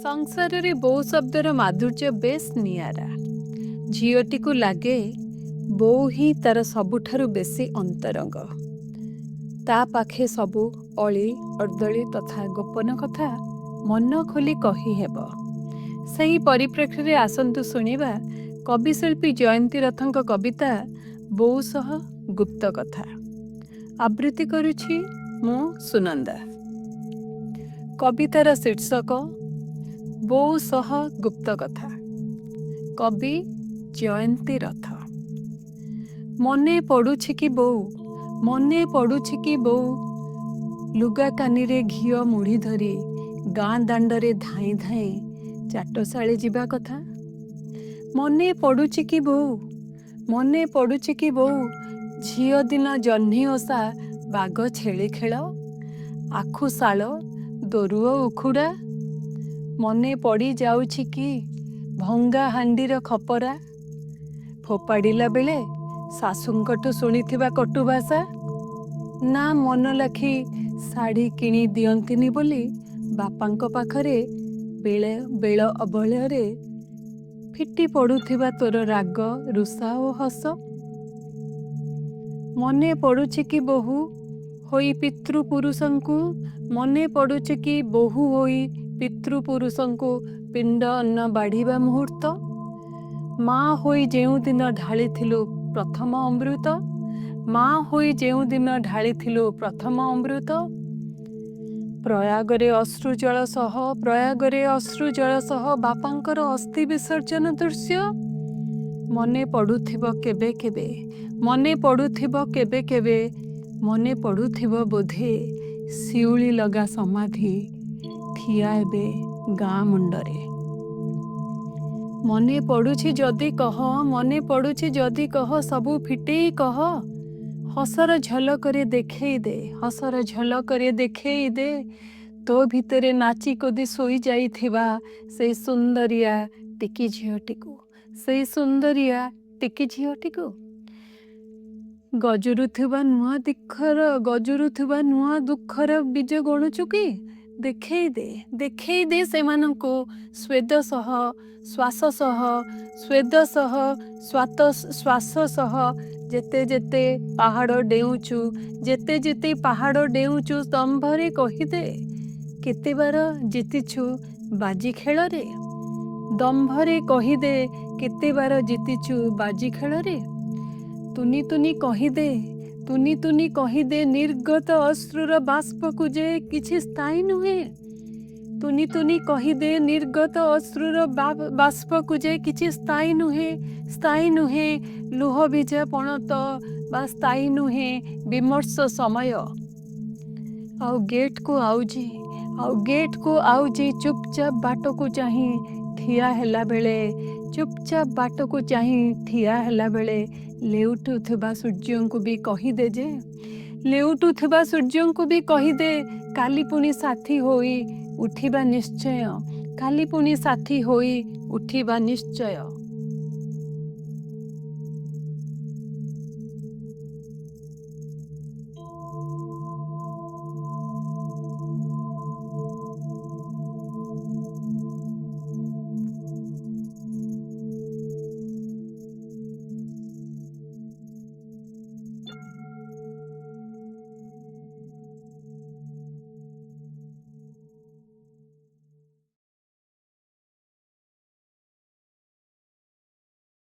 ସଂସାରରେ ବୋଉ ଶବ୍ଦର ମାଧୁର୍ଯ୍ୟ ବେଶ୍ ନିଆରା। ଝିଅଟିକୁ ଲାଗେ ବୋଉ ହିଁ ତାର ସବୁଠାରୁ ବେଶୀ ଅନ୍ତରଙ୍ଗ। ତା ପାଖେ ସବୁ ଅଳି ଅର୍ଦ୍ଦଳି ତଥା ଗୋପନ କଥା ମନ ଖୋଲି କହିହେବ। ସେହି ପରିପ୍ରେକ୍ଷୀରେ ଆସନ୍ତୁ ଶୁଣିବା କବିଶିଳ୍ପୀ ଜୟନ୍ତୀ ରଥଙ୍କ କବିତା ବୋଉ ସହ ଗୁପ୍ତ କଥା। ଆବୃତ୍ତି କରୁଛି ମୁଁ, ସୁନନ୍ଦା। କବିତାର ଶୀର୍ଷକ ବୋଉ ସହ ଗୁପ୍ତ କଥା। କବି ଜୟନ୍ତୀ ରଥ। ମନେ ପଡୁଛି କି ବୋଉ, ମନେ ପଡୁଛି କି ବୋଉ, ଲୁଗା କାନିରେ ଘିଅ ମୁଢ଼ି ଧରି ଗାଁ ଦାଣ୍ଡରେ ଧାଇଁ ଧାଇଁ ଚାଟଶାଳୀ ଯିବା କଥା? ମନେ ପଡୁଛି କି ବୋଉ, ମନେ ପଡୁଛି କି ବୋଉ, ଝିଅ ଦିନ ଜହ୍ନି ଓଷା, ବାଘ ଛେଳି ଖେଳ, ଆଖୁ ଶାଳ, ଦୋରୁଅ ଉଖୁଡ଼ା? ମନେ ପଡ଼ିଯାଉଛି କି ଭଙ୍ଗା ହାଣ୍ଡିର ଖପରା ଫୋପାଡ଼ିଲା ବେଳେ ଶାଶୁଙ୍କଠୁ ଶୁଣିଥିବା କଟୁ ଭାଷା, ନା ମନ ଲାଖି ଶାଢ଼ୀ କିଣି ଦିଅନ୍ତିନି ବୋଲି ବାପାଙ୍କ ପାଖରେ ବେଳେ ବେଳ ଅବଳରେ ଫିଟି ପଡୁଥିବା ତୋର ରାଗ, ରୁଷା ଓ ହସ? ମନେ ପଡୁଛି କି ବୋହୂ ହୋଇ ପିତୃପୁରୁଷଙ୍କୁ, ମନେ ପଡୁଛି କି ବୋହୂ ହୋଇ ପିତୃପୁରୁଷଙ୍କୁ ପିଣ୍ଡ ଅନ୍ନ ବାଢ଼ିବା ମୁହୂର୍ତ୍ତ? ମା ହୋଇ ଯେଉଁଦିନ ଢାଳିଥିଲୁ ପ୍ରଥମ ଅମୃତ, ମା ହୋଇ ଯେଉଁଦିନ ଢାଳିଥିଲୁ ପ୍ରଥମ ଅମୃତ, ପ୍ରୟାଗରେ ଅଶ୍ରୁଜଳ ସହ, ପ୍ରୟାଗରେ ଅଶ୍ରୁଜଳ ସହ ବାପାଙ୍କର ଅସ୍ଥି ବିସର୍ଜନ ଦୃଶ୍ୟ? ମନେ ପଡୁଥିବ କେବେ କେବେ, ମନେ ପଡୁଥିବ କେବେ କେବେ, ମନେ ପଡୁଥିବ ବୋଧେ ଶିଉଳି ଲଗା ସମାଧି ଠିଆ ଏବେ ଗାଁ ମୁଣ୍ଡରେ। ମନେ ପଡୁଛି ଯଦି କହ, ମନେ ପଡୁଛି ଯଦି କହ, ସବୁ ଫିଟେଇ କହ। ହସର ଝଲକରେ ଦେଖେଇ ଦେ, ହସର ଝଲକରେ ଦେଖେଇ ଦେ ତୋ ଭିତରେ ନାଚି କୁଦି ଶୋଇ ଯାଇଥିବା ସେଇ ସୁନ୍ଦରିଆ ଟିକି ଝିଅଟିକୁ, ସେଇ ସୁନ୍ଦରିଆ ଟିକି ଝିଅଟିକୁ। ଗଜୁରୁଥିବା ନୂଆ ଦୁଃଖର, ଗଜୁରୁଥିବା ନୂଆ ଦୁଃଖର ବୀଜ ଗଣୁଛୁ କି? ଦେଖେଇ ଦେ, ଦେଖେଇ ଦେ ସେମାନଙ୍କୁ ସ୍ୱେଦ ସହ ଶ୍ୱାସ ସହ, ସ୍ୱେଦ ସହ ସ୍ୱାତ ଶ୍ୱାସ ସହ ଯେତେ ଯେତେ ପାହାଡ଼ ଡେଉଁଛୁ, ଯେତେ ଯେତେ ପାହାଡ଼ ଡେଉଁଛୁ, ସ୍ତମ୍ଭରେ କହିଦେ କେତେବାର ଜିତିଛୁ ବାଜି ଖେଳରେ। ଦମ୍ଭରେ କହିଦେ କେତେବାର ଜିତିଛୁ ବାଜି ଖେଳରେ। ତୁନି ତୁନି କହିଦେ, ତୁନି ତୁନି କହିଦେ ନିର୍ଗତ ଅଶ୍ରୁର ବାଷ୍ପକୁ ଯେ କିଛି ସ୍ଥାୟୀ ନୁହେଁ। ତୁନି ତୁନି କହିଦେ ନିର୍ଗତ ଅଶ୍ରୁର ବାଷ୍ପକୁ ଯେ କିଛି ସ୍ଥାୟୀ ନୁହେଁ, ସ୍ଥାୟୀ ନୁହେଁ ଲୁହ ଭିଜା ପଣତ ବା ସ୍ଥାୟୀ ନୁହେଁ ବିମର୍ଷ ସମୟ। ଆଉ ଗେଟ୍କୁ ଆଉଜି, ଆଉ ଗେଟ୍କୁ ଆଉଜି ଚୁପଚାପ ବାଟକୁ ଚାହିଁ ଠିଆ ହେଲାବେଳେ, ଚୁପଚାପ ବାଟକୁ ଚାହିଁ ଠିଆ ହେଲାବେଳେ ଲେଉଟୁଥିବା ସୂର୍ଯ୍ୟଙ୍କୁ ବି କହିଦେ ଯେ, ଲେଉଟୁଥିବା ସୂର୍ଯ୍ୟଙ୍କୁ ବି କହିଦେ କାଲି ପୁଣି ସାଥୀ ହୋଇ ଉଠିବା ନିଶ୍ଚୟ, କାଲି ପୁଣି ସାଥୀ ହୋଇ ଉଠିବା ନିଶ୍ଚୟ।